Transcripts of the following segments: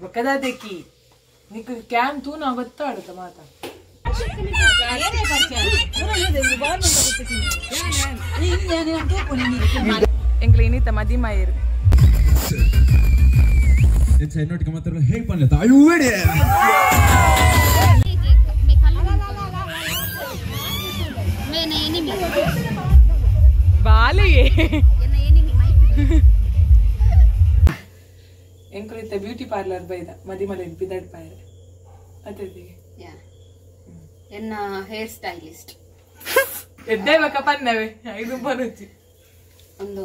ಬೊಕ್ಕದಾದೆಕಿ ನಿಕ್ ಕ್ಯಾಮ್ ತೂನ ಗೊತ್ತಾಡುತ್ತ ಮಾತಾ ಎಂಗ್ಲ ಇನಿತ ಮದಿಮಾಯರು ಬಾಲೆಯೇ ಎಂಕುಲಿತ್ತ ಬ್ಯೂಟಿ ಪಾರ್ಲರ್ ಬೈದ ಮದಿಮಲೆ ಬಿದಡ್ ಪಾಯರೆ ಅದೇ ಎನ್ನ ಹೇರ್ ಸ್ಟೈಲಿಸ್ಟ್ ಎದ್ದೆ ಬಕ ಪನ್ನವೆ ಐದು ಬರುಚಿ ಒಂದು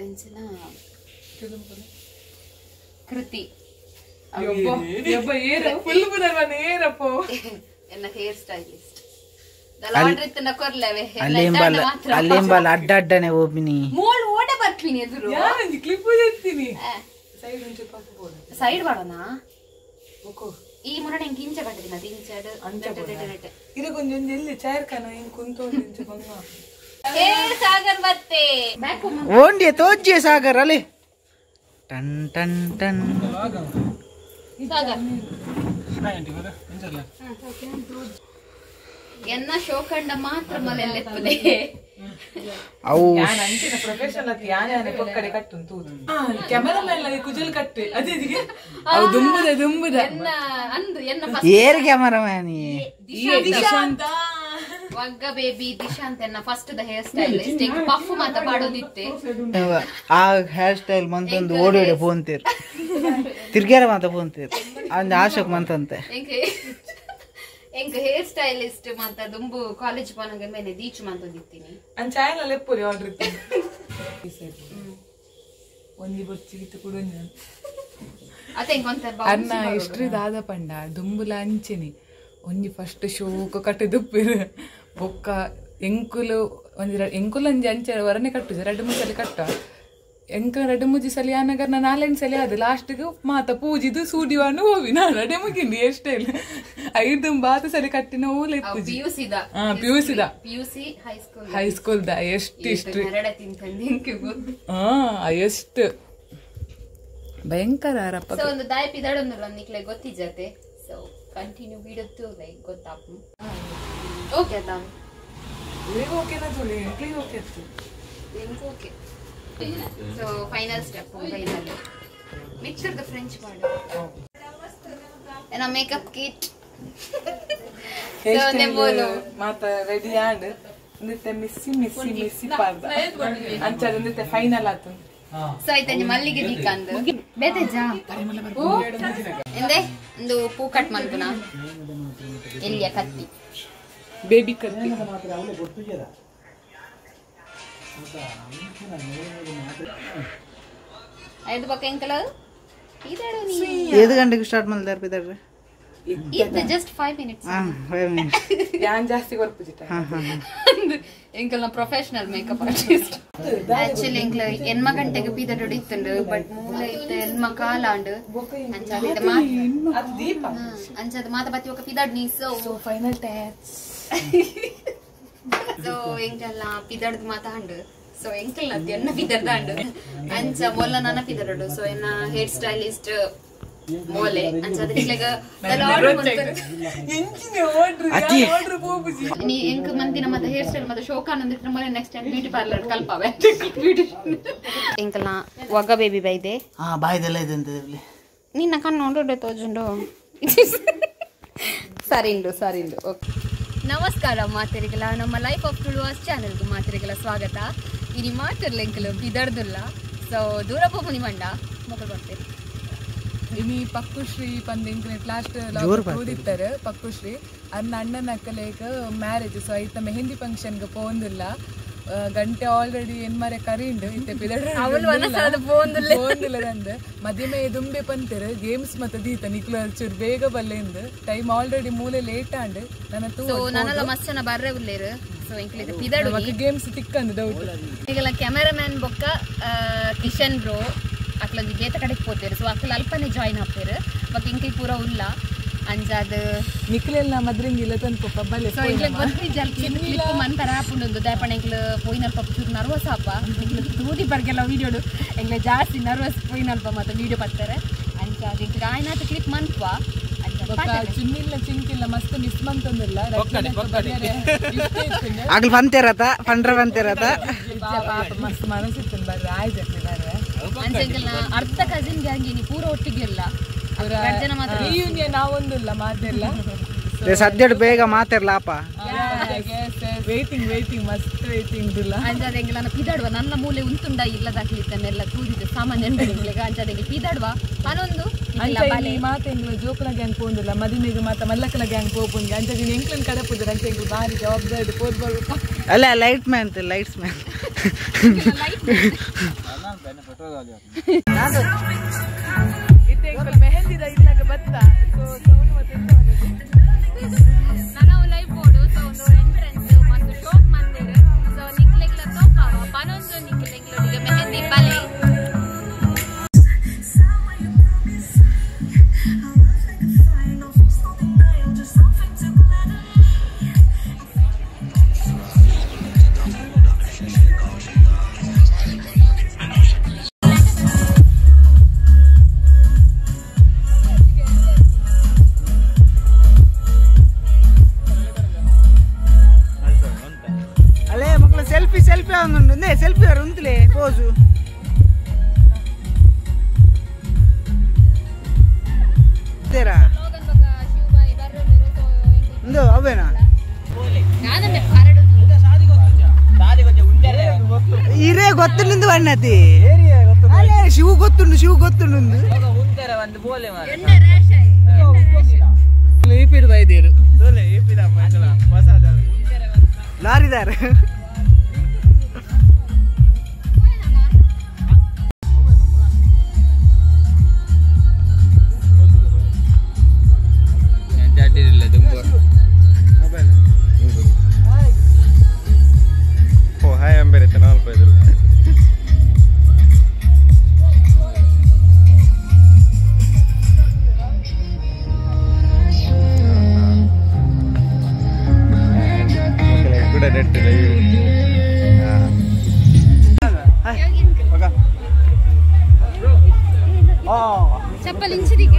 ಎಂಚಿನ ಕೃತಿ ಯಬ್ಬ ಏರ ಫುಲ್ ಬುದರ್ ಬನ್ನ ಏರಪ್ಪೋ ಎನ್ನ ಹೇರ್ ಸ್ಟೈಲಿಸ್ಟ್ ದಲಾಡ್ರಿತ್ತನ ಕೊರ್ಲವೆ ಅಲ್ಲೇಂಬಲ ಅಲ್ಲೇಂಬಲ ಅಡ್ಡ ಅಡ್ಡನೆ ಓಪಿನಿ ಮೋಲ್ ಓಡ ಬರ್ತೀನಿ ಎದುರು ಯಾರಂಜಿ ಕ್ಲಿಪ್ ಎತ್ತೀನಿ ಸೈಡ್ ಒಂಚೂರು ಪಾಪ ಬೋಡು ಸೈಡ್ ಬಾಡೋಣ ಒಕೋ ಈ ಮುರಣ ಎಂಕ್ ಇಂಚ ಕಟ್ಟದಿನ ಇಂಚಡ್ ಅಂಚ ಇದು ಕೊಂಚ ಒಂಜಿ ಎಲ್ಲಿ ಚೇರ್ ಕನ ಇಂಕ್ ಕುಂತೊಂದು ಇಂಚ ಬಂಗ ಹೇ ಸಾಗರ್ ಬತ್ತೆ ಬ್ಯಾಕ್ ಓಂಡಿ ತೋಜ್ಜೆ ಸಾಗರ್ ಅಲೆ ಟನ್ ಟನ್ ಟನ್ ಸಾಗರ್ ಎನ್ನ ಶೋಕಂಡ ಮಾತ್ರ ಮಲೆಲ್ಲೆಪ್ಪದೆ ಅವು ಯಾನ್ ಅಂಚಿನ ಪ್ರೊಫೆಷನಲ್ ಅತ್ ಯಾನೆ ಯಾನೆ ಪೊಕ್ಕಡೆ ಕಟ್ಟುಂತು ಕ್ಯಾಮೆರಾಮನ್ ಲಗೆ ಕುಜಲ್ ಕಟ್ಟೆ ಅದೇ ದಿಗೆ ಅವು ದುಂಬುದ ದುಂಬುದ ಎನ್ನ ಅಂದು ಎನ್ನ ಏರ್ ಕ್ಯಾಮರಾಮ್ಯಾನ್ ದಿಶಾಂತ ವಗ್ಗ ಬೇಬಿ ದಿಶಾಂತ್ ಎನ್ನ ಫಸ್ಟ್ the hair stylist ಎಂಕ್ ಪಫ್ ಮಾತ ಪಾಡೋದಿತ್ತೆ ಆ ಹೇರ್ ಸ್ಟೈಲ್ ಮಂತೊಂದು ಓಡಿ ಓಡಿ ಪೋಂತೀರ್ ತಿರ್ಗ್ಯಾರ ಮಾತ ಪೋಂತೀರ್ ಅಂದ್ ಆಶೋಕ್ ಮಂತಂತೆ ಎಂಕ್ ಎಂಕ್ ಹೇರ್ ಸ್ಟೈಲಿಸ್ಟ್ ಮಾತ ದುಂಬು ಕಾಲೇಜ್ ಪೋನಗ ಮೇಲೆ ದೀಚು ಮಂತೊಂದಿತ್ತೀನಿ ಅಂಚ ಚಾಯನ ಲೆಪ್ಪುರಿ ಆರ್ಡರ್ ಇತ್ತು ಒಂಜಿ ಬೊಚ್ಚಿ ಇತ್ತು ಕುಡೊಂಜಿ ಅತೆ ಎಂಕ್ ಒಂತ ಅನ್ನ ಹಿಸ್ಟ್ರಿ ದಾದ ಪಂಡ ದುಂಬುಲ ಅಂಚಿನಿ ಒಂಜಿ ಫಸ್ಟ್ ಶೋಕ ಕಟ್ಟಿದುಪ್ಪಿರು ಬೊಕ್ಕ ಎಂಕುಲು ಒಂಜಿ ಎಂಕುಲು ಒಂಜಿ ಅಂಚೆ ಹೊರನೆ ಕಟ್ಟುಜ ರಡ್ಡು ಮೂರು ಸಲ ಕಟ್ಟ ಎಂಕ ರಡ್ಡು ಮೂಜಿ ಸಲ ಆನಗರ್ ನಾನು ನಾಲೆಂಟು ಸಲ ಅದು ಲಾಸ್ಟ್ಗೆ ಮಾತ ಪೂಜಿದು ಸೂಡಿವಾನು ಹೋವಿ ನಾನು ರಡೆ ಮುಗಿಂದಿ ಎಷ್ಟೇ ಇಲ್ಲ ಐದು ಬಾತ ಸಲ ಕಟ್ಟಿನ ಓಲೆಪ್ಪುಜಿ ಪಿಯುಸಿದ ಹಾ ಪಿಯುಸಿದ ಪಿಯುಸಿ ಹೈಸ್ಕೂಲ್ ಹೈಸ್ಕೂಲ್ the ಎಷ್ಟು ಹಿಸ್ಟ್ರಿ ಎರಡ ತಿಂತಂದು ಎಂಕ್ ಗೊತ್ತು ಹಾ ಎಷ್ಟು ಭಯಂಕರ ಅರಪ್ಪ ಸೊ ಒಂದು ದಾಯ ಪಿದಾಡೊಂದುಲ್ಲ ನಿಕ್ಲೆ ಗೊತ್ತಿಜತೆ ಸೊ ಕಂಟಿನ್ಯೂ ವಿಡಿಯೋ ಲೈಕ್ ಗೊತ್ತಾಪು ಓಕೆ ಅದ ಓಕೆನಾ ತುಳಿ ಎಂಕ್ಲಿಗೆ ಓಕೆ ಇತ್ತು ಎಂಕ್ ಓಕೆ ಸೊ final step final mixer the French ಮಾಡು ಎನ್ನ ಮೇಕಪ್ ಕಿಟ್ ಮಾತ ರೆಡಿ ಆಂಡ್ ಒಂದಿತ್ತೆ ಮಿಸ್ಸಿ ಮಿಸ್ಸಿ ಮಿಸ್ಸಿ ಪಾರ್ದ ಅಂಚಾದ ಒಂದಿತ್ತೆ ಫೈನಲ್ ಆತು ಸೊ ಆಯ್ತು ಮಲ್ಲಿಗೆ ದೀಕಂದು ಬೇತೆಜಾ ಎಂದೆ ಒಂದು ಪೂ ಕಟ್ ಮನ್ಪುನ ಎಲ್ಲಿಯ ಕತ್ತಿ ಬೇಬಿ ಕತ್ತಿ ಐದು ಪಕ್ಕ ಎಂಕಲ ಏದು ಗಂಟೆಗೆ ಸ್ಟಾರ್ಟ್ ಮಾಡ್ತಾರೆ ಪಿದಾಡ್ರೆ ಇತ್ತು ಜಸ್ಟ್ 5 ಮಿನಿಟ್ಸ್ 5 ಮಿನಿಟ್ಸ್ ಯಾನ್ ಜಾಸ್ತಿ ಕೊರ್ಪುಜಿಟ ಎಂಕಲ್ನ ಪ್ರೊಫೆಷನಲ್ ಮೇಕಪ್ ಆರ್ಟಿಸ್ಟ್ ಆಕ್ಚುಲಿ ಎಂಕ್ಲ ಎನ್ಮ ಗಂಟೆಗೆ ಪೀದಡು ಇತ್ತುಂಡು ಬಟ್ ಮೂಲ ಇತ್ತು ಎನ್ಮ ಕಾಲಾಂಡು ದೀಪ ಅಂಚದ ಮಾತ ಬತ್ತಿ ఒక ಪಿದಡ್ ನೀ ಸೊ ಫೈನಲ್ ಟ್ಯಾಚ್ ಸೊ ಎಂಕಲ್ನ ಪಿದಡ್ದು ಮಾತ ಹಂಡು ಸೊ ಎಂಕಲ್ನ ಎನ್ನ ಪಿದಡ್ದಾಂಡು ಅಂಚ ಮೊಲ್ಲ ನನ್ನ ಪಿದಡು ಸೊ ಎನ್ನ ಹೇರ್ ಸ್ಟೈಲಿಸ್ಟ್ ಮೋಲೆ ಅಂಚ ಅದಕ್ಕೆ ನೀ ಎಂಕ್ ಮಂದಿನ ಮತ್ತೆ ಹೇರ್ ಸ್ಟೈಲ್ ಮತ್ತೆ ಶೋಕಾನಂದ ಇತ್ರ ಮೊಲೆ ನೆಕ್ಸ್ಟ್ ಟೈಮ್ ಬ್ಯೂಟಿ ಪಾರ್ಲರ್ ಕಲ್ಪಾವೆ ಬ್ಯೂಟಿಷಿಯನ್ ಎಂಕಲ್ನ ವಗ ಬೇಬಿ ಬೈದೆ ಹಾ ಬಾಯ್ದೆಲ್ಲ ಇದೆ ಅಂತ ನಿನ್ನ ಕಣ್ಣು ನೋಡೋಡೆ ತೋಜುಂಡು ಸರಿಂಡು ಸರಿಂಡು ಓಕೆ ನಮಸ್ಕಾರ ಮಾತರಿಗಳ ನಮ್ಮ ಲೈಫ್ ಆಫ್ ತುಳುವಾಸ್ ಚಾನೆಲ್ಗೆ ಮಾತರಿಗಳ ಸ್ವಾಗತ ಇನಿ ಮಾತಿರ್ಲ ಎಂಕಲು ಬಿದರ್ದುಲ್ಲ ಸೊ ದೂರ ಪೋಪುನಿ ಮಂಡ ಮೊಬೈಲ್ ಬರ್ತೀರಿ ಇನಿ ಪಕ್ಕುಶ್ರೀ ಪಂದ್ ಎಂಕ್ಲೆಟ್ ಲಾಸ್ಟ್ ಓದಿತ್ತಾರೆ ಪಕ್ಕುಶ್ರೀ ಅನ್ನ ಅಣ್ಣನ ಅಕ್ಕಲೇಕ ಮ್ಯಾರೇಜ್ ಸೊ ಐತ ಮೆಹಂದಿ ಫಂಕ್ಷನ್ಗೆ ಪೋಂದಿಲ್ಲ ಗಂಟೆ ಆಲ್ರೆಡಿ ಎನ್ಮರೆ ಕರಿಂಡು ಇತ್ತೆ ಪೋಂದಿಲ್ಲದಂದು ಮದಿಮೆ ದುಂಬೆ ಪಂತೆರ್ ಗೇಮ್ಸ್ ಮತ್ತೆ ದೀತ ನಿಕ್ಲು ಚೂರು ಬೇಗ ಬಲ್ಲೆಂದು ಟೈಮ್ ಆಲ್ರೆಡಿ ಮೂಲೆ ಲೇಟ್ ಆಂಡ್ ನನ್ನ ನನಲ ಮಸ್ತ್ ಜನ ಬರ್ರೆ ಉಲ್ಲೇರು ಸೊ ಎಂಕ್ಲಿದ ಪಿದಡು ಗೇಮ್ಸ್ ತಿಕ್ಕಂದು ಡೌಟ್ ಈಗಲ ಕ್ಯಾಮೆರಾಮ್ಯಾನ್ ಬೊಕ್ಕ ಕಿಶನ್ ಬ್ರೋ ಅಕ್ಲೊಂಜಿ ಬೇತ ಕಡೆಗೆ ಪೋತೇರು ಸೊ ಅಕ್ಲ ಅಲ್ಪನೆ ಜಾಯಿನ್ ಆಪೇರು ಬೊಕ್ಕ ಎಂಕ್ಲಿ ಪೂರ ಉಲ್ಲ ಅಂಜಾದ್ ನಿಕ್ಲೆಲ್ಲ ಮದ್ರಿಂಗಿಲ್ಲ ತನ್ಪೊಪ್ಪ ಬಲೆ ಸೊ ಎಂಕ್ಲೆ ಗೊತ್ತಿಜ್ಜಲ್ ಕ್ಲಿಪ್ ಮಂತರ ಆಪುಂಡು ದಾಯಪಣ ಎಂಕ್ಲು ಪೋಯಿನಲ್ಪ ಚೂರು ನರ್ವಸ್ ಆಪ ಎಂಕ್ಲು ದೂದಿ ಬರ್ಗೆಲ್ಲ ವೀಡಿಯೋಡು ಎಂಕ್ಲೆ ಜಾಸ್ತಿ ನರ್ವಸ್ ಪೋಯಿನಲ್ಪ ಮತ್ತೆ ವೀಡಿಯೋ ಪತ್ತಾರೆ ಅಂಚ ಅಂಚ ಎಂಕ್ ಆಯ್ನಾತ್ ಕ್ಲಿಪ್ ಮನ್ಪುವ ಚಿನ್ನಿಲ್ಲ ಚಿಂಕಿಲ್ಲ ಮಸ್ತ್ ಮಿಸ್ ಮಂತೊಂದಿಲ್ಲ ಆಗಲ್ ಬಂತೇರತ ಪಂಡ್ರ ಬಂತೇರತ ಪಾಪ ಮಸ್ತ್ ಮನಸ್ಸಿತ್ತು ಬರ್ರೆ ಆಯ್ತು ಬರ್ರೆ ಅಂಚೆಂಕಲ್ನ ಅರ್ಧ ಕಸಿನ್ ಗ್ಯಾಂಗ್ ಇನಿ ಪೂರ ಒಟ್ಟಿಗೆ ಇಲ್ಲ ಜನ ಮಾತ್ರ ರಿಯೂನಿಯನ್ ನಾವೊಂದಿಲ್ಲ ಮಾತೆಲ್ಲ ಸದ್ಯಡ್ ಬೇಗ ಮಾತಿರ್ಲಾಪ ವೇಟಿಂಗ್ ವೇಟಿಂಗ್ ಮಸ್ತ್ ವೇಟಿಂಗ್ ಇಲ್ಲ ಅಂಚಾದ ಪಿದಾಡುವ ನನ್ನ ಮೂಲೆ ಉಂತುಂಡ ಇಲ್ಲದಾಗ್ಲಿತ್ತ ಎಲ್ಲ ತೂದಿದ್ದು ಸಾಮಾನ್ಯ ಅಂಚಾದ ಪಿದಾಡುವ ಪನೊಂದು ಮಾತೆಂಗ್ಲ ಜೋಕುಲ ಗ್ಯಾಂಗ್ ಪೋಂದಿಲ್ಲ ಮದಿಮೆಗೆ ಮಾತ ಮಲ್ಲಕಲ ಗ್ಯಾಂಗ್ ಪೋಪುಂಗೆ ಅಂಚಾದ ಎಂಕ್ಲನ್ ಕಡಪುದ್ರ ಅಂಚ ಎಂಗ್ಲು ಬಾರಿ ಜವಾಬ್ದಾರಿ ಪೋದ್ ಬರ್ಬೇಕು ಅಲ್ಲ ಲೈಟ್ ಮ್ಯಾನ್ ಲೈಟ್ಸ್ ಮ್ಯಾನ್ ಇತ್ತೆ ಮೆಹಂದಿದ ಇಲ್ಲಾಗ ಬತ್ತ ನಾವು ಲೈವ್ ಬೋರ್ಡ್ ಸೊ ಒಂದು ಎಂಟ್ರೆನ್ಸ್ ಮತ್ತು ಶೋಕ್ ಮಂದಿರ ಸೊ ನಿಕ್ಲೆಗ್ಲ ತೋಪಾವ ಪನೊಂದು ನಿಕ್ಲೆಗ್ಲೊಡಿಗೆ ಮೆಹಂದಿ ಬಲೆ ಸೆಲ್ಫಿ ಸೆಲ್ಫಿ ಒಂದು ಸೆಲ್ಫಿ ಉಂತಲೇ ಪೋಸು ಒಂದು ಅವೇನಾ ಇರೇ ಗೊತ್ತುಂಡು ಬಣ್ಣತಿ ಅಲ್ಲೇ ಶಿವ ಗೊತ್ತುಂಡು ಶಿವ ಗೊತ್ತುಂಡು ಲಾರಿದಾರ ಚಪ್ಪಲ್ ಇಂಚಿದಿಗೆ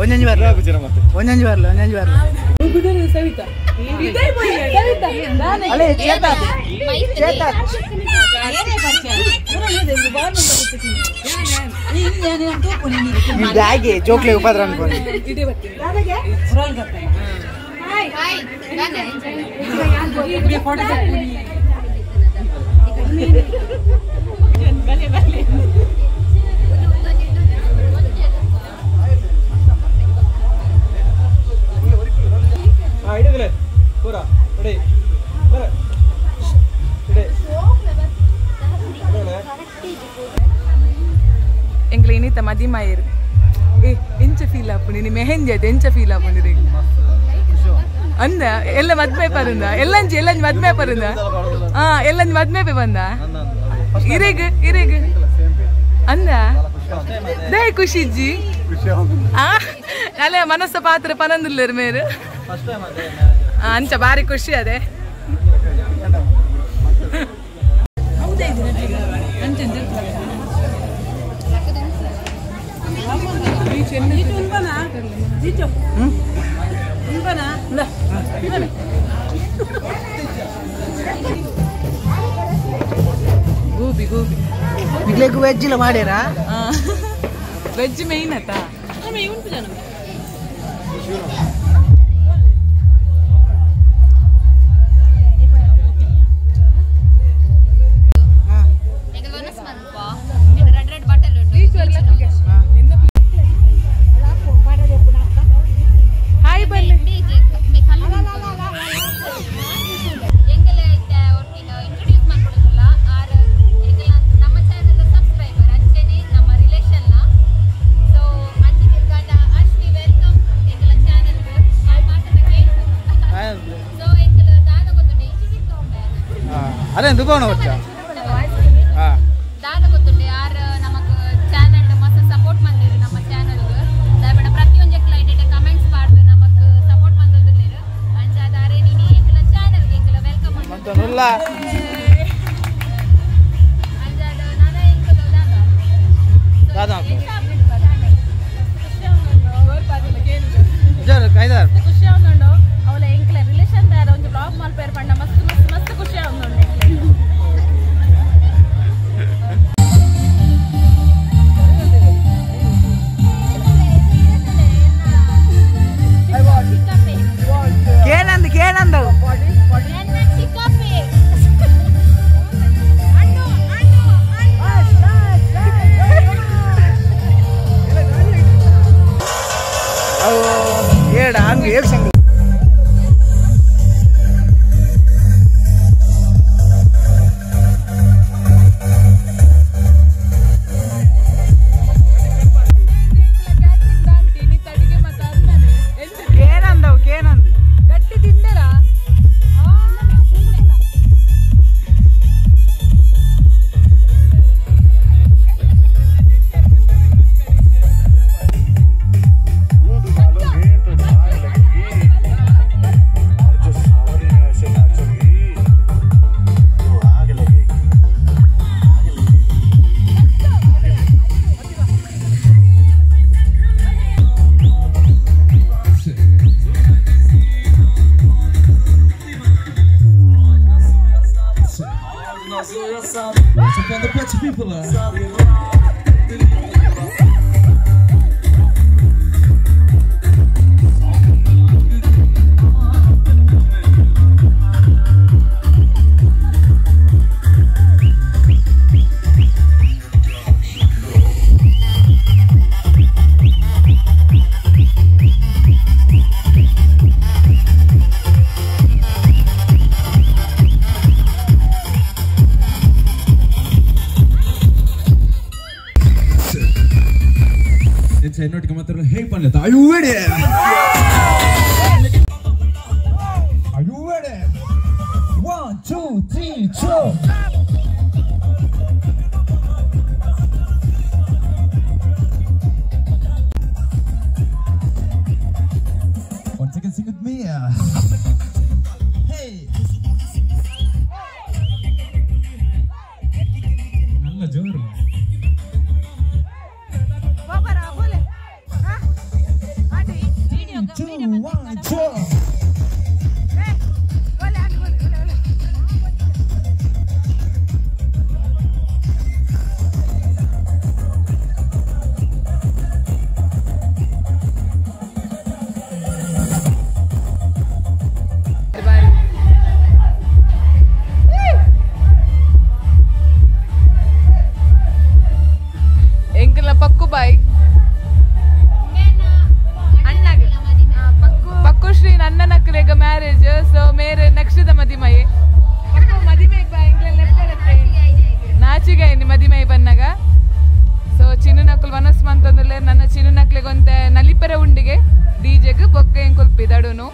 ಒಂಜಂಜಿ ಬರ್ಲ ಒಂಜಂಜಿ ಬರ್ಲ ಒಂಜಂಜಿ ಬರ್ಲ ಸವಿತಾ ಅಲೇ ಚೇತಾ ಚೇತಾ ದಾಗೆ ಜೋಕ್ಲೆ ಉಪದ್ರ ಅನ್ಕೊಂಡು ಎಂಗ್ಲ ಇನಿತ ಮದಿಮಾಯರು ಏ ಎಂಚ ಫೀಲ್ ಆಪುಂಡು ನೀ ಮೆಹಂದಿ ಆಯ್ತು ಎಂಚ ಫೀಲ್ ಆಪುಂಡು ರೀ ಅಂದ ಎಲ್ಲ ಮದ್ಮೆ ಪರಂದ ಎಲ್ಲಂಜಿ ಎಲ್ಲಂಜಿ ಮದ್ಮೆ ಪರಂದ ಹಾ ಎಲ್ಲಂಜಿ ಮದ್ಮೆ ಪೇ ಬಂದ ಇರೇಗ್ ಇರೇಗ್ ಅಂದ they ಖುಷಿಜ್ಜಿ ಆ ಅಲ್ಲೇ ಮನಸ್ಸ ಪಾತ್ರ ಪನಂದಿಲ್ಲರು ಮೇರು ಅಂಚ ಬಾರಿ ಖುಷಿ ಅದೇ ಗೋಬಿ ಗೋಬಿ ಇಡ್ಲಿಕ್ಕೆ ವೆಜ್ ಇಲ್ಲ ಮಾಡ್ಯಾರಾ? ವೆಜ್ ಮೇನ್ ಆತಾ? ಹಾಯ್ ಬನ್ನಿ. ಅದೇ ದುಕಾನ వచ్చా ದಾದ ಗೊತ್ತುಂಡೆ ಆರ್ ನಮಕ್ ಚಾನೆಲ್ ಮಸ್ತ್ ಸಪೋರ್ಟ್ ಮಂದಿರು ನಮ್ಮ ಚಾನೆಲ್ ದಾಯಪಂಡ ಪ್ರತಿಯೊಂಜೆಕ್ಲ ಎಡ್ಡೆ ಕಮೆಂಟ್ಸ್ ಪಾಡ್ದು ನಮಕ್ ಸಪೋರ್ಟ್ ಮಂದೊಂದುಲ್ಲೆರ್ ಅಂಚಾದ ಅವಲ ದಾದಾ ಜರ ಕೈದಾರ್ ಖುಷಿ ಆವೊಂದುಂಡು ಅವಲ ಎಂಕ್ಲ ರಿಲೇಷನ್ ದಾರ ಒಂಜಿ ಬ್ಲಾಗ್ ಮಲ್ಪೇರ್ ಪಂಡ ಮಸ್ತ್ ಮಸ್ತ್ ಮಸ್ತ್ ಖುಷಿ ಆವೊಂದುಂಡು. ಕೇನಂದ ಕೇನಂದ Are you ready? Are you ready? 1, 2, 3, 4. One second, sing with me. Hey. Nalla joru. 2, 1, 2. ಎಂಕಲ್ನ ಪಕ್ಕು ಬಾಯ್ ಪಕ್ಕು ಶ್ರೀ ನನ್ನ ನಕ್ಕಲೆಗ marriage so ಮೇರೆ next the ಮದಿಮೈ ಮದಿಮೈ ನಾಚಿಗೆ ಮದಿಮೈ ಬನ್ನಾಗ ಸೊ ಚಿನ್ನ ನಕ್ಕಲು ವನಸ್ ಮಂತಂದ್ರೆ ನನ್ನ ಚಿನ್ನ ನಕ್ಲೆಗೊಂತೆ ನಲಿಪೆರ ಉಂಡಿಗೆ ಡಿಜೆಗ್ ಬೊಕ್ಕ ಎಂಕುಲ್ ಪಿದಡುನು.